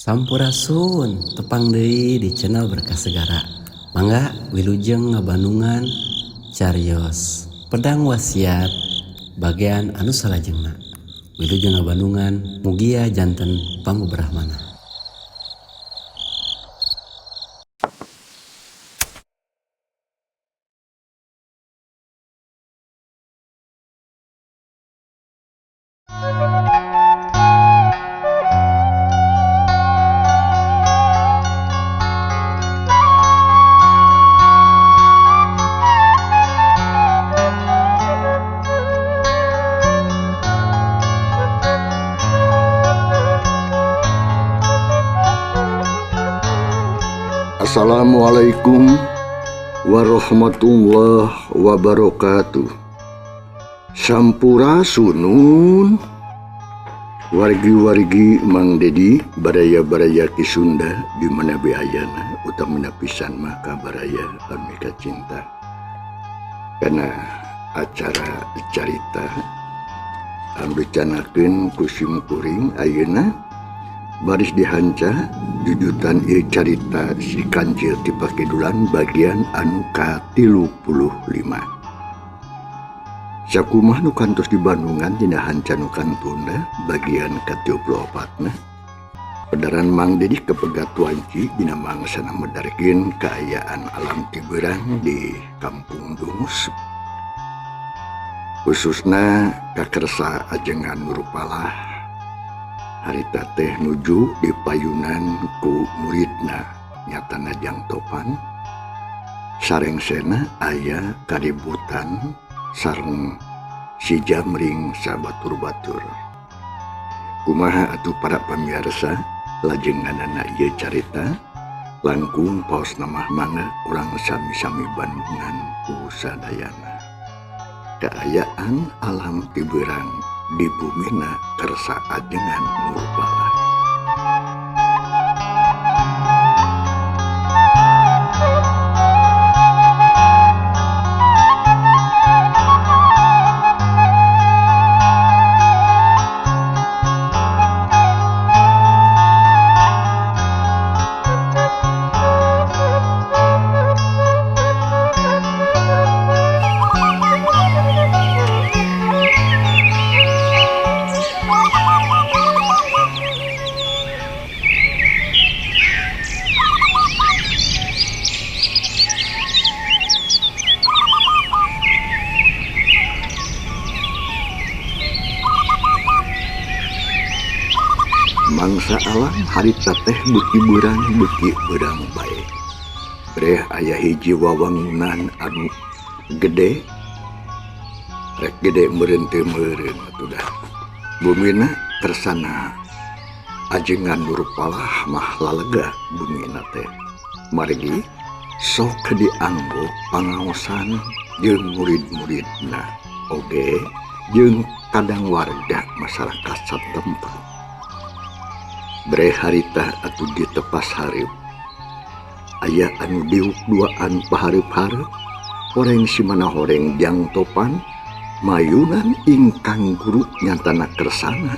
Sampurasun tepang deui di channel Berkah Segara. Mangga wilujeng ngabandungan carios pedang wasiat bagian anu salajengna. Wilujeng ngabandungan mugia janten pangubrahmana. Assalamualaikum warahmatullahi wabarakatuh. Sampurasunun wargi-wargi Mang Dedi baraya-baraya Ki Sunda di mana be ayana utamina pisan maka baraya amika cinta. Karena acara carita anu dicanakeun ku simkuring ayeuna baris dihanca jujutan ieu carita si kancil ti Pakidulan bagian anu ka-35. Sakumaha nu kantos di Bandungan dina hanca nu kantuna bagian ka-34na. Pedaran Mang Dedi kepegat wanci dina mangsana medarkeun kaayaan alam tiberang di Kampung Dungus. Khususna kakersa ajengan Nurpalah harita teh nuju di payunan ku muridna nyatana Jang Topan sarengsena aya kaributan sareng si Jamring sabatur-batur. Kumaha atuh para pamirsa lajenganana ieu carita langkung paos namah mangga urang sami-sami bandungan ku sadayana. Kaayaan alam tiberang di bumina kersa ajengan Nurpalah. Mangsa alam harita teh beuki beurang beuki beurang bae. Breh aya hiji wawangunan anu gede, rek gede meureun teu meureun atuh dah. Bumina kersana ajengan Nurpalah mah lalega bumina teh. Margi sok dianggo pangaosan jeung murid-muridna oge jeung kadang warga masyarakat satempat. Breh harita atuh ditepas hareup. Aya anu diuk duaan pahareup-hareup, horeng si mana horeng Jang Topan, mayunan ingkang guru nyatana kersana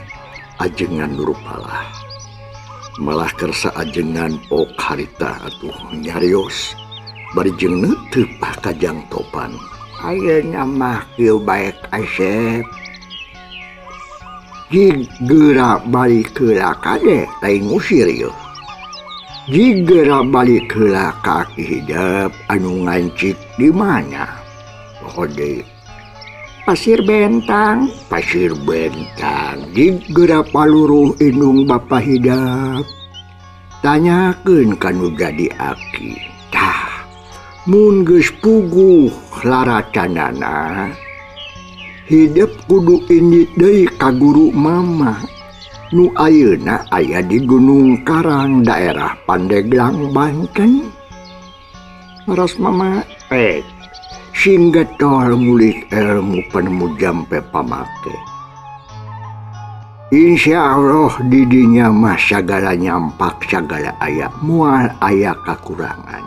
ajengan Nurpalah. Malah kersa ajengan pok harita atuh nyarios bari jeung neuteup ka Jang Topan. Ayeuna mah kieu bae Asep. Jig geura balik heula kade lain ngusir ieu. Jig geura balik heula ka Aki Hidep anu ngancik di mana? Poho deui. Pasir Bentang, Pasir Bentang. Jig geura paluruh indung Bapa Hidep. Tanyakeun ka nu jadi aki. Tah, mun geus puguh laracanana Hidep kudu indit deui ka guru mama nu ayeuna aya di Gunung Karang daerah Pandeglang Banten. Maros mama sing getol ngulik ilmu penemu jampe pamake. Insya Allah didinya mah sagala nyampak sagala aya moal aya kakurangan.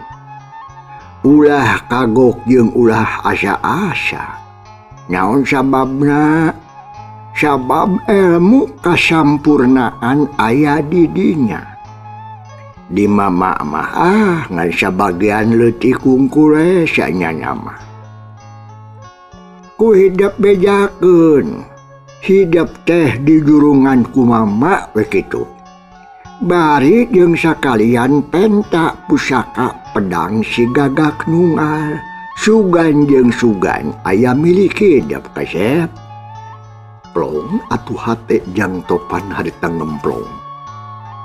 Ulah kagok jeung ulah asa-asa. Naon sababna? Sabab ilmu kasampurnaan aya di dinya. Di mama mah ah ngan sabagian leutik kungkul we sanyana mah. Ku hidep bejakeun. Hidep teh dijurungan ku mama we kitu. Bari jeung sakalian penta pusaka pedang si gagak nunggal. Sugan jeung sugan aya milik hidep kasep. Plong atuh hate Jang Topan harita ngemplong.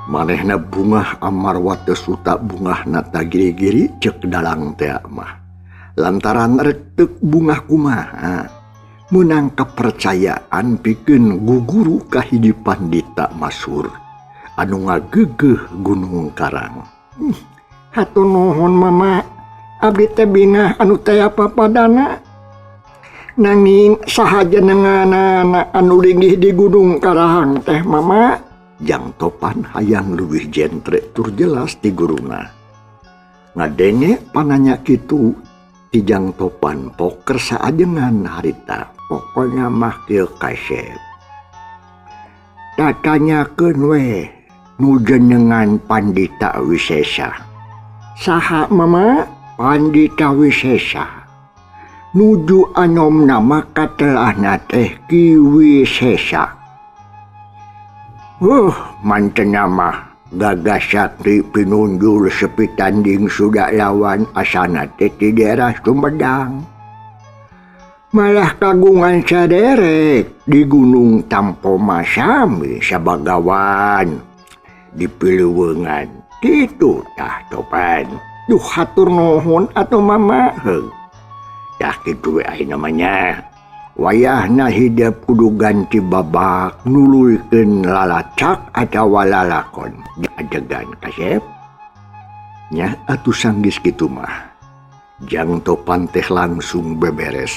Manehna bungah amarwa teu suta bungahna tagiri-giri ceuk dalang tea mah. Lantaran rek bungah kumaha meunang kepercayaan pikeun guguru ka hiji pandita masyhur anu ngageugeuh Gunung Karang. Hatur nuhun mama, abdi teh bingah anu teh papadana. Nanging saha jenenganana anu linggih di Gunung Karang teh mama? Jang Topan hayang leuwih jentre tur jelas ti guruna. Ngadenge pananya kitu ti Jang Topan poker saajengan harita. Pokona mah kieu kasep. Tatanyakeun we nu jenengan Pandita Wisesa. Saha mama? Pandita Wisesa. Nuju anom nama katelahna teh Ki Wisesa. Mantena mah gagah sakti pinunjul sepi tanding sudah lawan asana teh di daerah Sumedang. Malah kagungan saderek di Gunung Tampo Masami sabagawan di Pilewengan. Kitu tah Topan. Duh hatur nuhun atuh mama. Heuh. Tah kitu we ayeuna mah nya. Wayahna hidep kudu ganti babak nuluykeun lalacak atawa lalakon. Adegan kasep. Nya atuh sanggis kitu mah. Jang Topan teh langsung beberes.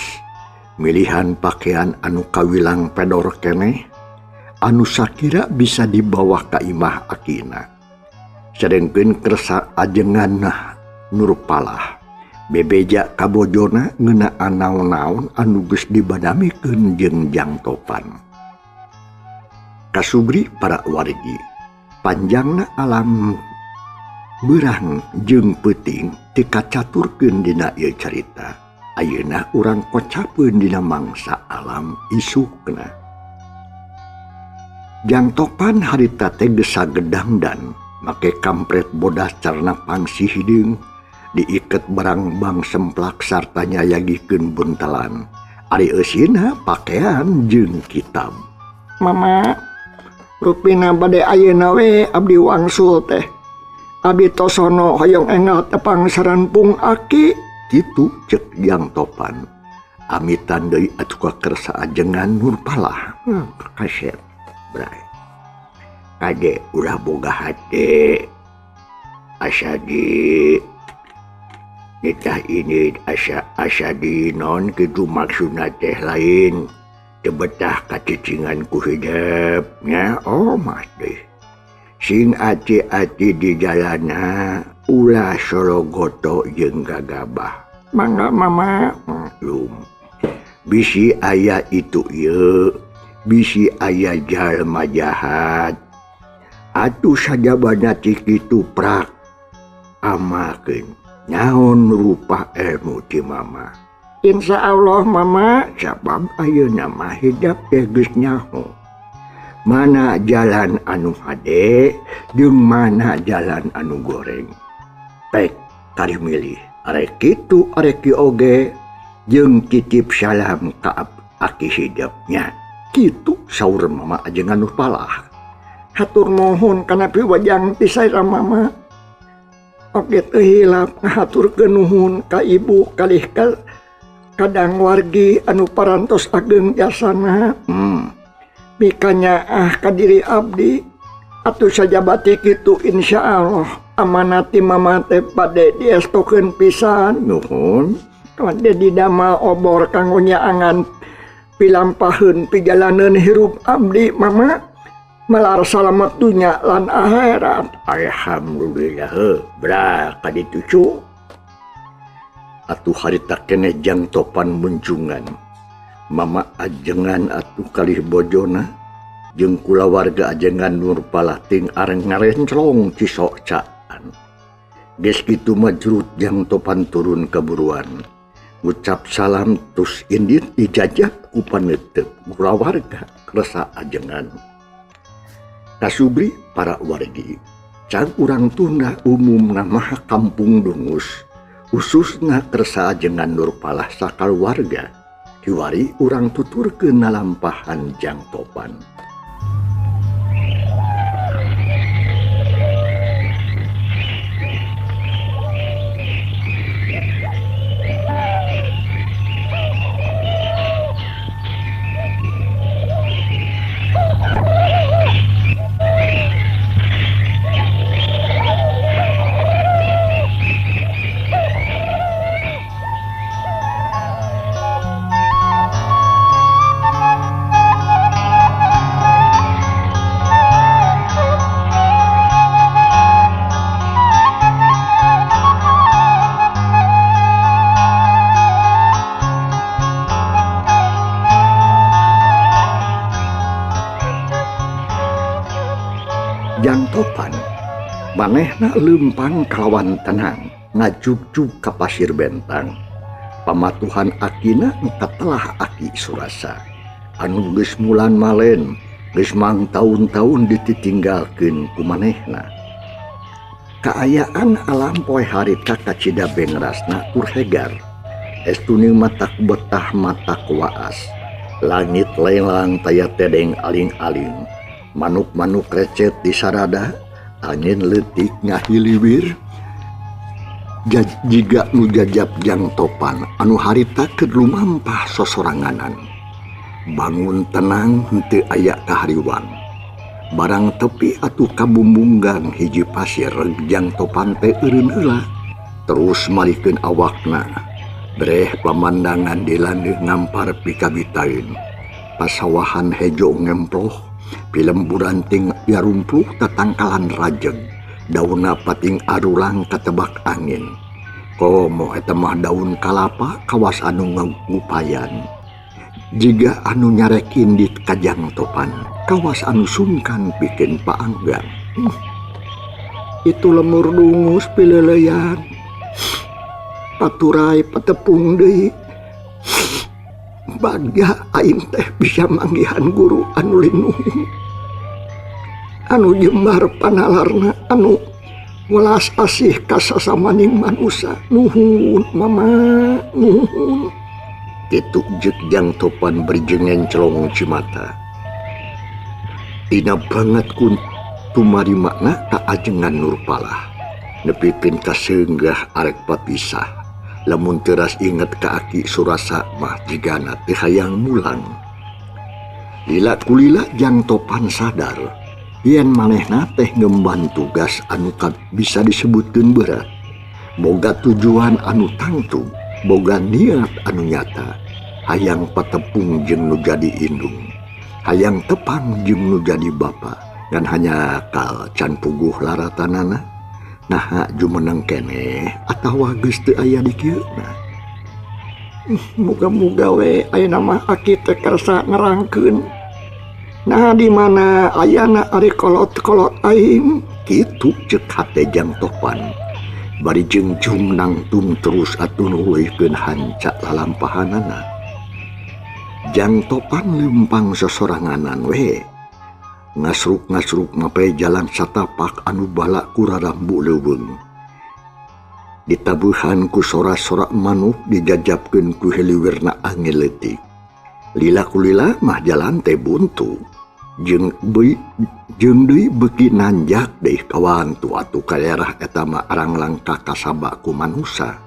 Milihan pakaian anu kawilang pedor keneh anu sakira bisa dibawa ka imah akina. Sedengkeun kersa ajengan Nurpalah. Bebeja ka bojona ngeunaan naon-naon anu geus dibadamikeun jeung Jang Topan. Kasubri para wargi, panjangna alam beurang jeung peuting teu kacaturkeun dina ieu carita. Ayeuna urang kocapeun dina mangsa alam isukna. Jang Topan harita teh geus sagedangdan make kampret bodas carana pangsi hideung, diiket barang-bang semplak sarta nyayagikeun buntelan. Ari eusina pakaian jeung kitab. Mama, rupina bade ayeuna we abdi wangsul teh. Abdi tosono hoyong engal tepang sareng pung aki. Kitu ceuk Jang Topan. Amitan deui atuh ka kersa ajengan Nurpalah. Kasep bray. Kade ulah boga hate. Asa di nitah ini asa di non kitu maksudna teh lain. Teu betah kacicingan ku hidep nya. Oh mah teh. Sing ati-ati di jalana ulah sorogoto jeung gagabah. Mangga mama. Maklum. Bisi aya itu ieu, bisi aya jalma jahat. Atuh sajabana ti kitu prak amakeun naon rupa ilmu ti mama. Insya Allah mama, sabab ayeuna mah hidep teh geus nyaho. Mana jalan anu hade jeung mana jalan anu goreng. Pek kari milih arek kitu arek kieu oge jeung titip salam ka aki hidepnya. Kitu saur mama ajengan Nurpalah. Hatur nuhun kana piwajang ti saera mama. Oge teu hilap ngahaturkeun nuhun ka ibu kalih ka kadang wargi anu parantos ageng jasana. Mikanya ah ka diri abdi atuh sajabati kitu insyaallah amanati mama teh bade diestokeun pisan. Nuhun. Bade didamel obor kanggo nyaangan pilampaheun pijalaneun hirup abdi mama. Melar salamet dunya lan akhirat. Alhamdulillah heuh bra ka ditu cu. Atuh harita keneh Jang Topan munjungan. Mama ajengan atuh kalih bojona jeung kulawarga ajengan Nurpalah ting areng ngarenclong cisok caan. Geus kitu mah jurut Jang Topan turun kaburuan. Ngucap salam tus indit dijajah ku paneuteup kulawarga kersa ajengan. Kasubri para wargi, can urang tunda umumna maha kampung Dungus, khususna kersa ajengan Nurpalah sakaluarga. Kiwari urang tuturkeun nalampahan Jang Topan. Jang Topan manehna leumpang kalawan tenang ngajugjug ka pasir bentang. Pamatuhan akina nu katelah Aki Surasa anu geus mulan malen geus mangtaun-taun dititinggalkeun ku manehna. Kaayaan alam poe harita kacida bengrasna tur hegar. Estuning matak betah matak waas. Langit lelang taya tedeng aling-aling. Manuk-manuk recet di sarada, angin leutik ngahiliwir. Jiga nu jajab Jang Topan anu harita keur lumampah sosoranganan. Bangun tenang henteu aya kahariwang. Barang tepi atuh kabumbunggang hiji pasir Jang Topan teh eureun heula. Terus malikeun awakna. Breh pamandangan di landeuh ngampar pikabitaeun. Pasawahan hejo ngemploh, pilemburan ting yarumpluh tatangkalan rajeg, daunna pating arulang katebak angin. Komo eta mah daun kalapa kawas anu ngupayan. Jiga anu nyarek indit ka Jang Topan, kawas anu sungkan pikeun paanggang. Itu lemur dungus pileleyan. Paturai patepung deui. Bagja aing teh bisa manggihan guru anu linuhun, anu jembar panalarna, anu welas asih ka sasamaning manusa. Nuhun mama, nuhun. Kitu jeung Jang Topan berjengen celong cimata. Tina banget kun tumari makna ka ajengan Nurpalah. Nepikeun kaseunggah arek papisah. Lamun teras inget ka Aki Surasa mah jigana teu hayang mulang. Lila kulila Jang Topan sadar yen manehna teh ngemban tugas anu bisa disebutkeun berat. Boga tujuan anu tangtu, boga niat anu nyata. Hayang patepung jeung nu jadi indung, hayang tepang jeung nu jadi bapa, dan hanya kal can puguh laratanana. Naha jumeneng keneh atawa geus teu aya di kieuna. Muga-muga we ayeuna mah aki teh kersa nerangkeun. Nah di mana ayana ari kolot-kolot aing kitu ceuk hate Jang Topan. Bari jeung jung nangtung terus atuh nuluykeun hanca lalampahanana. Jang Topan leumpang sosoranganan we. Ngasruk-ngasruk mapai jalan satapak anu balak ku rarambu leuweung. Ditabuhan ku sora-sora manuk dijajabkeun ku heliwirna angin leutik. Lila kulila mah jalan teh buntu. Jeung deui beuki nanjak deui kawantu atuh ka daerah eta mah aranglang ka kasaba ku manusa.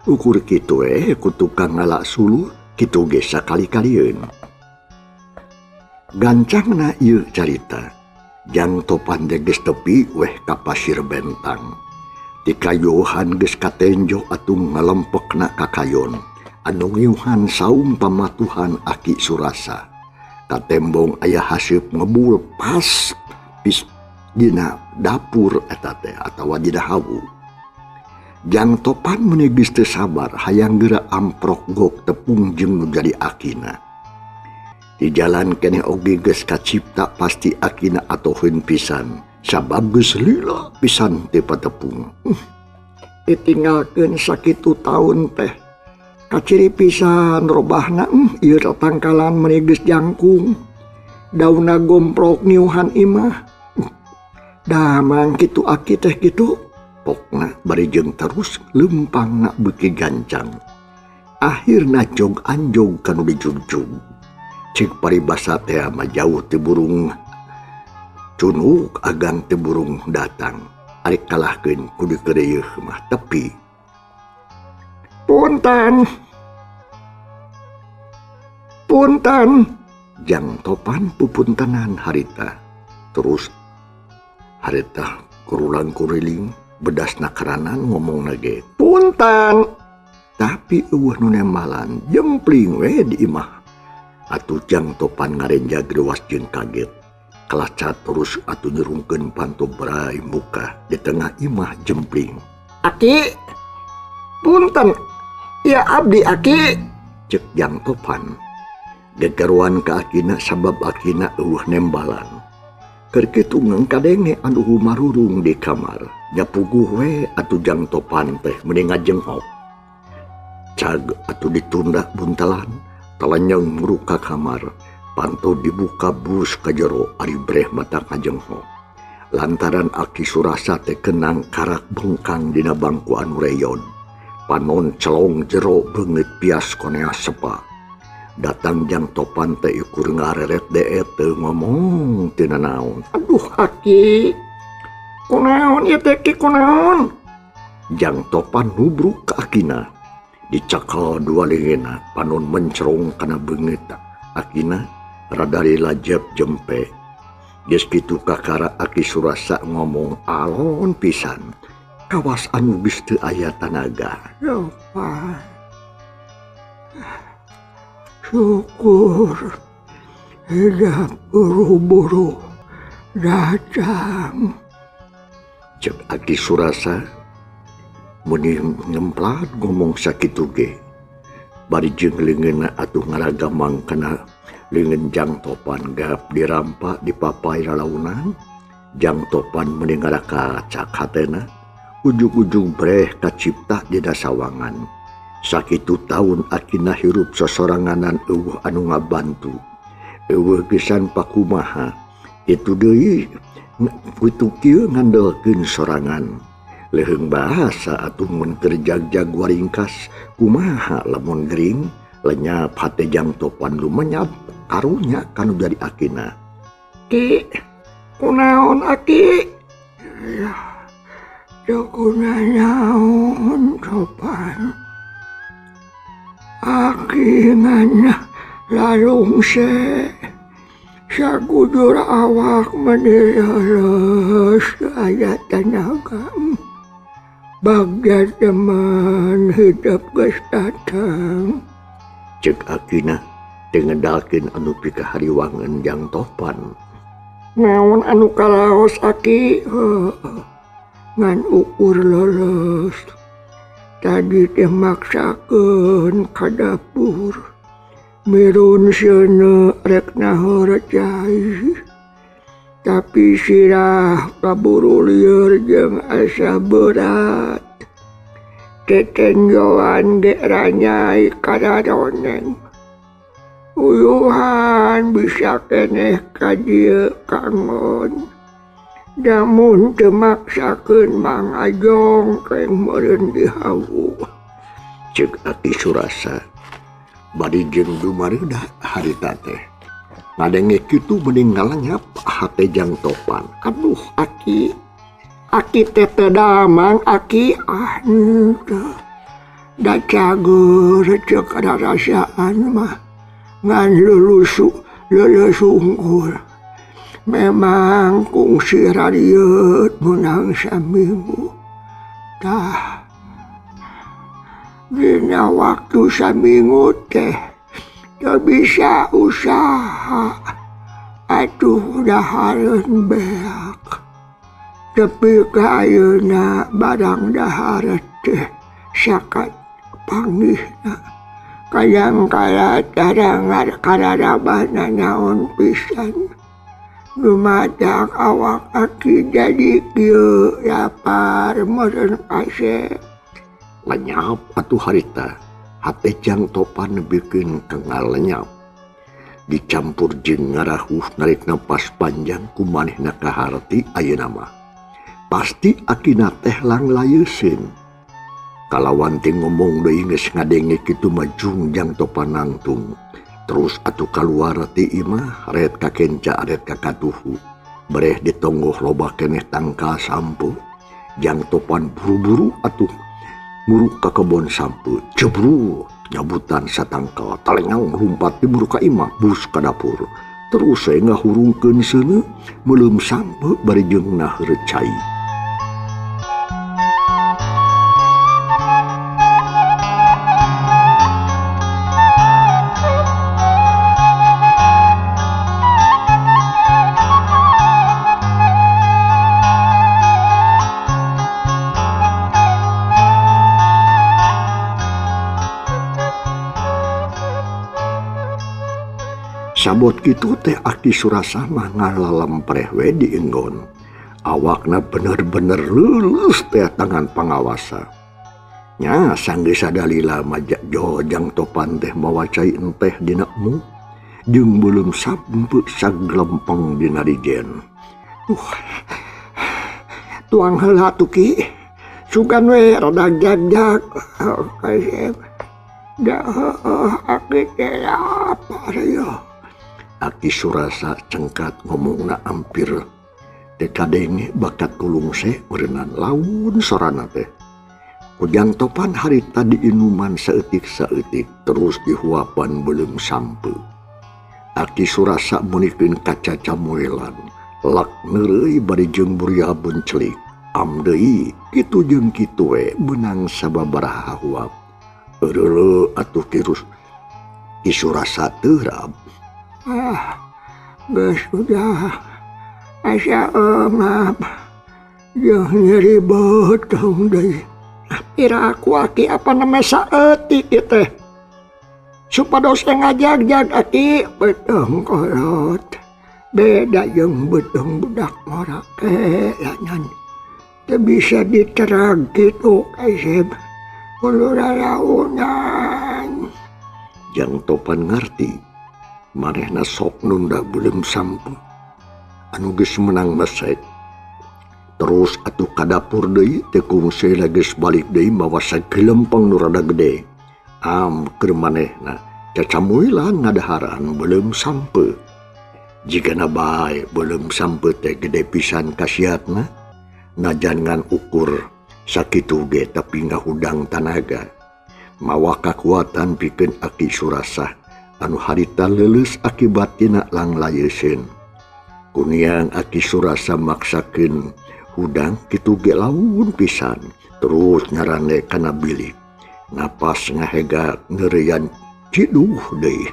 Ukur kitu we ku tukang ngala suluh kitu ge sakali-kalieun. Gancangna ieu carita, Jang Topan teh geus tepi weh ka pasir bentang. Ti kayohan geus katenjo atuh ngalempekna ka kayon, anu ngiuhan saum pamatuhan Aki Surasa. Katembong aya haseup ngebul pas pis dina dapur eta teh atawa dina hawu. Jang Topan meuni geus teu sabar hayang geura amprok gok tepung jeung nu jadi akina. Di jalan keneh oge geus kacipta pasti akina atoheun pisan, sabab geus lila pisan teu patepung. Ditinggalkeun sakitu taun teh. Kaciri pisan robahna ieu tatangkalan meuni geus jangkung. Daunna gomprok niuhan imah. Damang kitu aki teh kitu. Pokna bari jeung terus leumpangna beuki gancang. Akhirna jog anjog kanu dijugjug. Cek paribasa teh mah jauh ti burung cunuk agang ti burung datang. Ari kalahkeun ku dikeureuh mah tepi. Punten. Punten. Jang Topan pupuntenan harita. Terus harita kurulang kuriling bedasna karanan ngomong nage. Punten. Tapi eueuh nu nembalan jempling we di imah. Atuh Jang Topan ngarenja grewas jeung kaget. Kalacat terus atuh nyerungkeun panto brai muka di tengah imah jempling. Aki, punten. Ya abdi aki. Cek Jang Topan. Gegeruan ka akina sabab akina eueuh nembalan. Keur kitu ngangkadenge anu humarurung di kamar. Nyapuguh we atuh Jang Topan teh meni ngajenghok. Cag atuh ditunda buntalan, talanyang muruk ka kamar. Panto dibuka bus ka jero ari breh mata kajenghok. Lantaran Aki Surasa teh kenang karak bengkang dina bangku anu reyon. Panon celong jero beungeut pias konea sepa. Datang Jang Topan teh ukur ngareret deet teu ngomong teu nanaon. Aduh aki, kunaon ieu teh ki kunaon? Jang Topan nubruk ka akina. Dicakal dua leungeunna, panon mencerong kana beungeut akina rada lajep jempe. Geus kitu kakara Aki Surasa ngomong alon pisan. Kawas anu geus teu aya tanaga. Topan. Syukur hidap buru-buru datang. Cek Aki Surasa meni ngemplat ngomong sakitu ge. Bari jeung leungeunna atuh ngaragamang kana leungeun Jang Topan gap dirampa dipapai lalaunan. Jang Topan meni ngarakacak hatena. Ujug-ujug breh kacipta dina sawangan. Sakitu taun akina hirup sosoranganan eueuh anu ngabantu. Eueuh gesan pakumaha. Itu deui kitu kieu ngandelkeun sorangan. Leuheung bahasa atuh mun keur jag-jag waringkas kumaha lamun gering lenyap hate Jang Topan lumenyap karunya kanu jadi akina. Ki, kunaon aki? Ya, teu kunanaon Topan. Aki ngan lalungse sagujur awak meni leles aya tanaga. Bagja teman hidup geus datang. Cek akina teu ngedalkeun anu pikahariwangeun Jang Topan. Naon anu kalaos aki? Ngan ukur leles. Tadi teh maksakeun ka dapur. Mirun seuneu rek naheur cai. Tapi sirah kaburu lieur jeung asa berat. Tetenjoan ge ranyai kararonen. Uyuhan bisa keneh ka dieu kangon. Namun teu maksakeun Mang Ajong keng meureun dihawu. Cek Aki Surasa bari jeung dumareuda harita teh. Ngadenge kitu mending ngalanyap hate Jang Topan. Aduh aki, aki teh teu damang aki ah henteu. Da cager ceuk rarasaan mah ngan lulusu leuleus unggul. Memang kungsi rariet menang saminggu. Tah dina waktu saminggu teh teu bisa usaha. Atuh dahareun beak. Tepi ka ayeuna barang dahareun teh sakat panggihna. Kadang-kala tarangar kararabana naon pisan. Dumadak awak aki jadi kieu lapar meureun kasep. Lenyap atuh harita hate Jang Topan bikin kengal lenyap. Dicampur jeung ngarahuh narik napas panjang ku manehna kaharti ayeuna mah. Pasti akina teh langlayeuseun. Kalawan teh ngomong deui geus ngadenge kitu mah Jang Topan nangtung. Terus atuh kaluar ti imah ret ka kenca ret ka katuhu. Bereh ditonggoh loba keneh tangkal sampo. Jang Topan buru-buru atuh muruk ka kebon sampo. Jebru nyabutan satangkal talengang lumpat diburu ka imah bus ka dapur. Terus saya ngahurungkeun seuneu meuleum sampo bari jeung naheur cai. Sabot kitu teh Aki Surasa mah ngalalempreh we di enggon. Awakna bener-bener leuleus teh tangan pangawasa. Nya sanggeus sadalila mah Jang Topan teh mawa cai enteh dina emu jeung beuleum sampe saglempeng dina rijen. Tuang heula tuh Ki. Sugan we rada jag-jag. Da aki teh lapar ya. Aki Surasa cengkat ngomongna ampir teu kadenge bakat kulungse meureunnan laun sorana teh. Ku Jang Topan harita diinuman saeutik-saeutik terus dihuapan beuleum sampe. Aki Surasa meunikeun kaca camuelan lak neureuy bari jeung buriabun celik. Am deui kitu jeung kitu we meunang sababaraha huap. Eureuleu atuh Ki Surasa teu rab. Ah, geus sudah. Asa maaf. Jeung nyeri beuteung deui. Pira aku aki apa nama saeutik ieu teh. Supados teh ngajagjag aki beuteung kolot. Beda jeung beuteung budak ngora ke lanyan. Teu bisa diterag kitu kasep. Kudu raraunan. Jang Topan ngarti. Manehna sok nunda beuleum sampo anu geus menang mesek. Terus atuh ka dapur deui teu kungsi geus balik deui mawa sagelempeng nu rada gede. Am keur manehna cacamuilan ngadaharan beuleum sampe. Jigana bae beuleum sampe teh gede pisan kasiatna. Najan ngan ukur sakitu ge tapi ngahudang tanaga. Mawa kakuatan pikeun Aki Surasa anu harita leuleus akibat tina langlayeuseun. Kuniang Aki Surasa maksakeun hudang kitu ge laun pisan terus nyarane kana bilik. Napas ngahegak ngeureyan ciduh deui.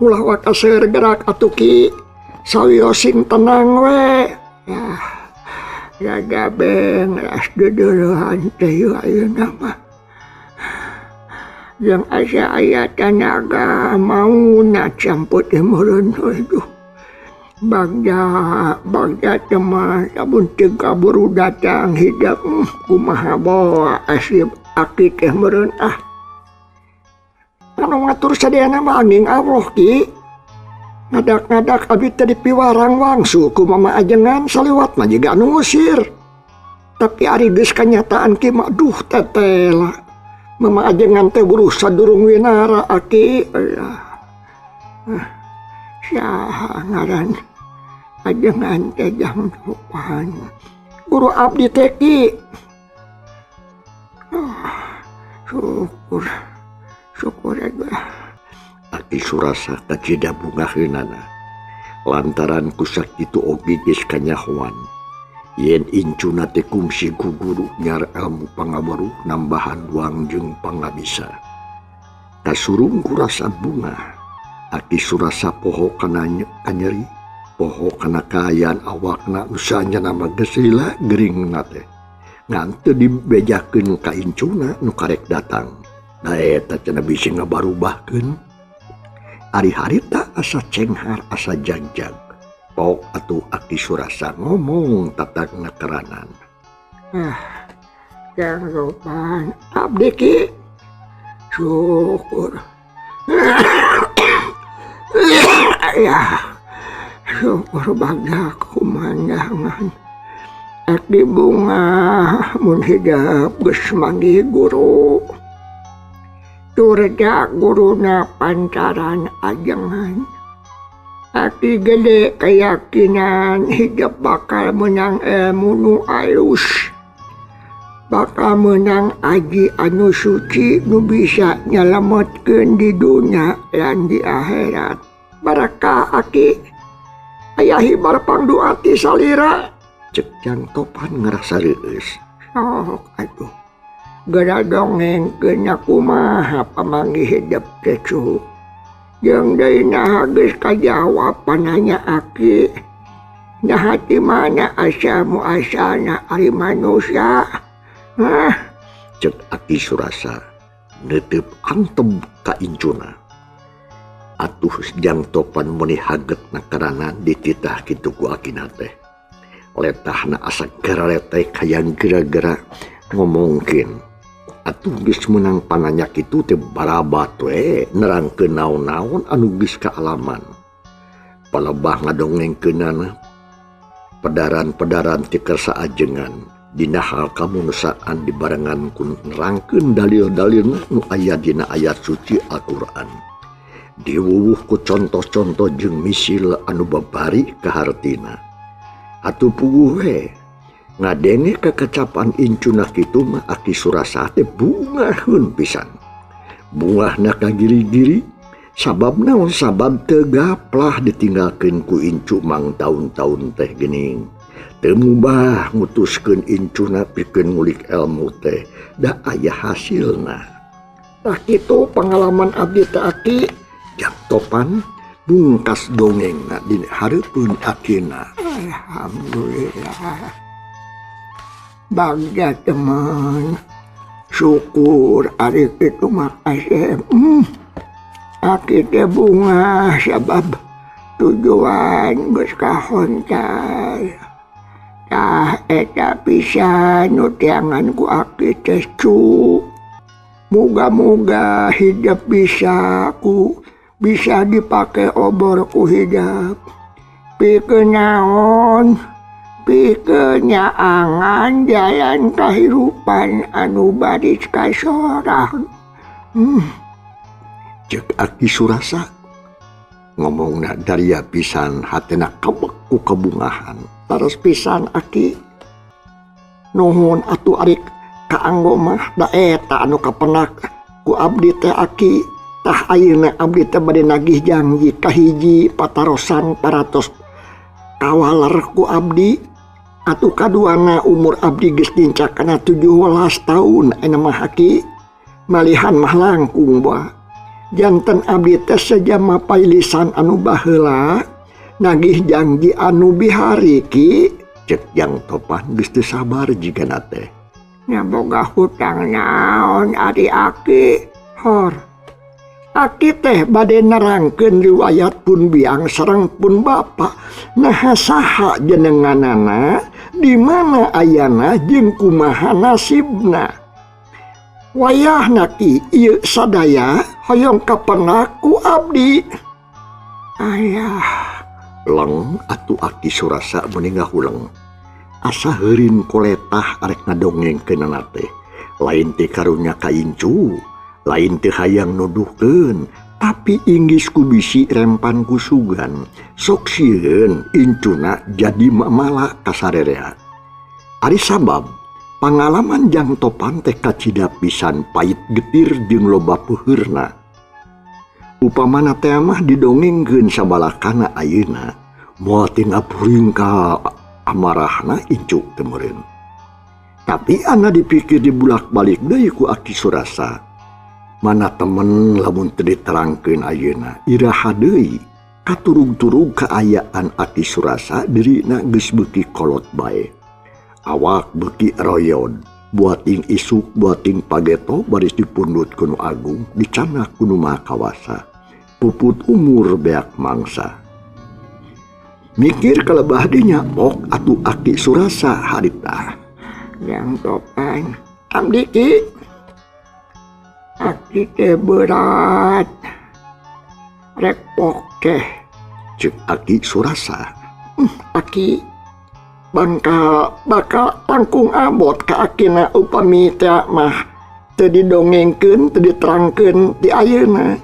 Ulah waka seur gerak atuh Ki. Sawios sing tenang we. Yah, raga beng ras deudeuhan teh ayeuna mah. Jeung asa aya tanaga mauna campur teh meureun aduh. Bagja bagja teh mah lamun teu kaburu datang hidep kumaha bawa asib aki teh meureun ah. Anu ngatur sadayana mah angin Allah Ki. Ngadak-ngadak abdi teh dipiwarang wangsul ku mama ajengan saliwat mah jiga anu ngusir. Tapi ari geus kanyataan ki mah duh tetela. Mama ajengan teh buruh sadurung winara aki. Saha ngaran ajengan teh Jang Topan. Guru abdi teh Ki. Syukur syukur aja. Aki Surasa kacida bungaheunana lantaran ku sakitu oge geus kanyahoan. Yen incuna teh kungsi ku guru nyar ilmu pangaweruh nambahan duang jeung pangabisa. Kasurung ku rasa bunga, Aki Surasa poho kana kanyeri, poho kana kaayaan awakna nu saanyana mah geus lila geuringna teh. Ngan teu dibejakeun ka incuna nu karek datang. Da eta cenah bisi ngabarubahkeun. Ari harita asa cenghar asa jagjag. Pok atuh Aki Surasa ngomong tatagna keranan. Ah, Jang Topan abdi ki syukur. Ya, syukur bagja kumandangan. Aki bungah mun hidep geus manggih guru. Turda guruna pantaran ajengan. Aki gede keyakinan hidep bakal menang ilmu nu alus. Bakal menang aji anu suci nu bisa nyelametkeun di dunya lan di akhirat. Barakah aki. Aya hibar pangdoa ti salira. Cek Jang Topan ngerasa reueus. Sok atuh. Geura dongengkeun nya kumaha pamanggih hidep teh cu. Jeung deui naha geus kajawab pananya aki. Naha ti mana asal muasalna ari manusia? Hah? Cek Aki Surasa neuteup antep ka incuna. Atuh Jang Topan meuni hagetna karana dititah kitu ku akina teh. Letahna asa gararetek hayang gera-gera ngomongkeun. Atuh geus meunang pananya kitu teh barabat we nerangkeun naon-naon anu geus kaalaman. Palebah ngadongengkeunana pedaran-pedaran ti kersa ajengan dina hal kamunusaan dibarengan ku nerangkeun dalil-dalilna nu aya dina ayat suci Al-Qur'an. Diwuwuh ku contoh-contoh jeung misil anu babari kahartina. Atuh puguh we ngadenge kekacapan incuna kitu mah Aki Surasa teh bungaheun pisan. Bungahna ka giri-giri sabab naon sabab teu gaplah ditinggalkeun ku incu mang taun-taun teh geuning. Teu mubah mutuskeun incuna pikeun ngulik ilmu teh da aya hasilna. Tah kitu pengalaman abdi teh Aki. Jang Topan bungkas dongengna di hareupeun akina. Alhamdulillah. Bagja teman. Syukur ari kitu mah kasep. Aki teh bungah sabab tujuan geus kahontal. Tah eta pisan nu teangan ku aki teh cu. Muga-muga hidep bisa ku bisa dipake obor ku hidep. Pikeun naon? Pikeun nyaangan jalan kahirupan anu baris kasorang. Cek Aki Surasa ngomongna daria pisan hatena kebek ku kebungahan. Terus pisan Aki. Nuhun atuh ari kaanggo mah da eta anu kapenak ku abdi teh Aki. Tah ayeuna abdi teh bade nagih janji kahiji patarosan paratos kawaler ku abdi. Atuh kaduana umur abdi geus nincak kana 17 tahun ayeuna mah Aki. Malihan mah langkung bae. Janten abdi teh sejama pailisan anu baheula nagih janji anu bihari ki. Cek Jang Topan geus teu sabar jigana teh. Nya boga hutang naon ari Aki? Hor. Aki teh bade nerangkeun riwayat pun biang sareng pun bapa. Naha saha jenenganana, di mana ayana jeung kumaha nasibna. Wayahna ki ieu sadaya hoyong kapenak ku abdi. Ayah. Leng atuh Aki Surasa meuni ngahuleng. Asa heurin koletah arek ngadongengkeunana teh. Lain teh karunya ka incu, lain teh hayang nuduhkeun, tapi inggis ku bisi rempan ku sugan. Sok sieun incuna jadi mamala kasarerea. Ari sabab pangalaman Jang Topan teh kacida pisan pait getir jeung loba peuheurna. Upamana teh mah didongengkeun sabalakana ayeuna, moal teu ngapuring ka amarahna incu teh meureun. Tapi ana dipikir dibulak-balik deui ku Aki Surasa. Mana temen lamun teu diterangkeun ayeuna, iraha deui katurug-turug kaayaan Aki Surasa dirina geus beuki kolot bae. Awak beuki royod, buating isuk buating pageto baris dipundhut ku Nu Agung dicanak ku Nu Maha Kawasa. Puput umur beak mangsa. Mikir kalebah dinya ok atuh Aki Surasa harita. Jang Topan Abdi Ki Aki teh berat rek pokeh Cek Aki Surasa. Aki bangkal bakal tangkung abot ka akina upami teh mah teu didongengkeun teu diterangkeun di ayeuna.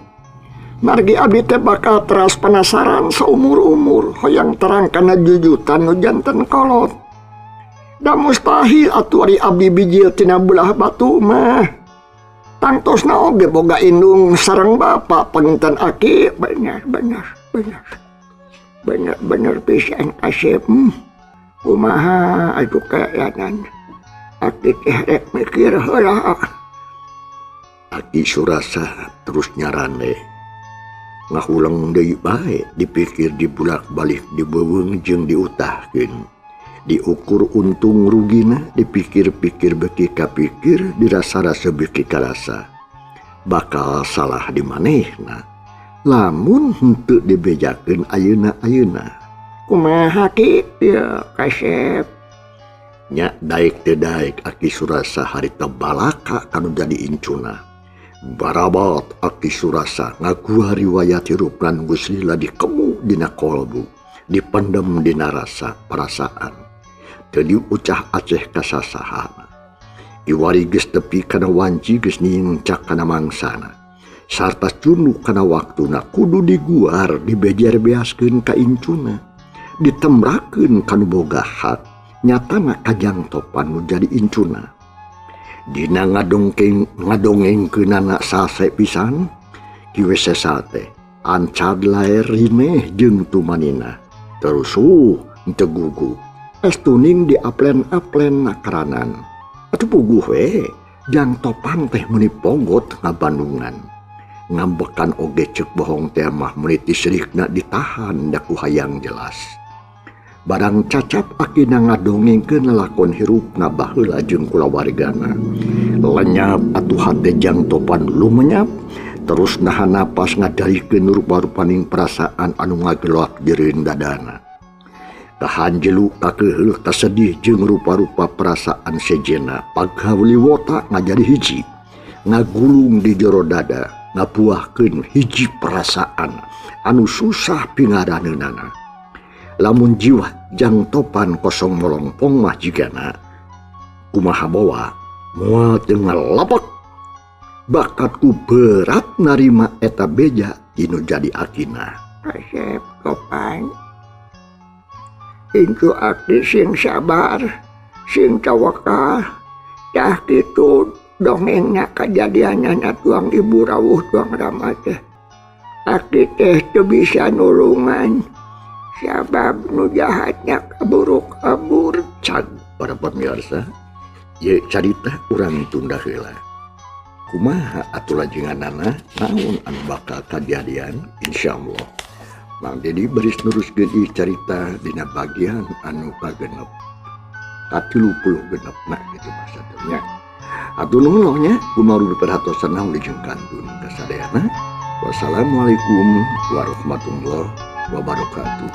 Margi abdi teh bakal teras penasaran saumur-umur hoyang terang kana jujutan nu janten kolot. Da mustahil atuh ari abdi bijil tina belah batu mah. Tangtosna oge boga indung sareng bapa panginten aki bener bener bener. Bener bener pisan kasep. Kumaha atuh kayanan. Aki teh rek mikir heula. Aki Surasa terus nyarane. Ngahuleng deui bae dipikir dibulak-balik dibeuweung jeung diutahkeun. Diukur untung rugina dipikir-pikir beuki kapikir dirasa-rasa beuki karasa. Bakal salah di manehna. Lamun henteu dibejakeun ayeuna-ayeuna. Kumaha Ki? Ya kasep. Nya daek teu daek Aki Surasa harita balaka kanu jadi incuna. Barabat Aki Surasa ngaguar riwayat hirupna nu geus lila dikemu dina kolbu, dipendem dina rasa perasaan. Teu diucah aceh kasasahana. Iwari geus tepi kana wanci geus nincak kana mangsana. Sarta cunduk kana waktuna kudu diguar dibejer-beaskeun ka incuna. Ditemrakeun kanu boga hak nyatana kajang topan nu jadi incuna. Dina ngadongengkeunana sase pisan kieu sesa teh ancad laer rineh jeung tumanina. Terusuh teu gugu. Estuning diaplen-aplen nakaranan. Atuh puguh we jang topan teh meuni ponggot ngabandungan. Ngambekan oge ceuk bohong teh mah meuni tisrikna ditahan da ku hayang jelas. Barang cacap akina ngadongengkeun lalakon hirupna baheula jeung kulawargana. Lenyap atuh hate jang topan lumenyap terus nahan napas ngadalikeun rupa-rupaning perasaan anu ngagelak jeureun dadana. Kahanjelu kakeuheuh kasedih jeung rupa-rupa perasaan sejenna pagawliwota ngajadi hiji ngagulung di jero dada ngabuahkeun hiji perasaan anu susah pingaraneunana. Lamun jiwa jang topan kosong molongpong mah jigana kumaha bawa moal teu ngalapak bakatku berat narima eta beja tinu jadi akina. Kasep topan incu aki sing sabar sing tawakal tah kitu dongengna kajadianana tuang ibu rawuh tuang rama teh. Aki teh teu bisa nulungan sabab nu jahatnya kaburu kabur. Cag para pemirsa ye carita urang tunda heula. Kumaha atuh lajenganana naon anu bakal kajadian insyaallah Mang Dedi baris neruskeun ieu carita dina bagian anu kagenep ka-36 nah gitu maksudnya. Atuh nuhun nya kumaha diperhatosan wilujeng kantun kasadayana. Wassalamualaikum warahmatullahi wabarakatuh.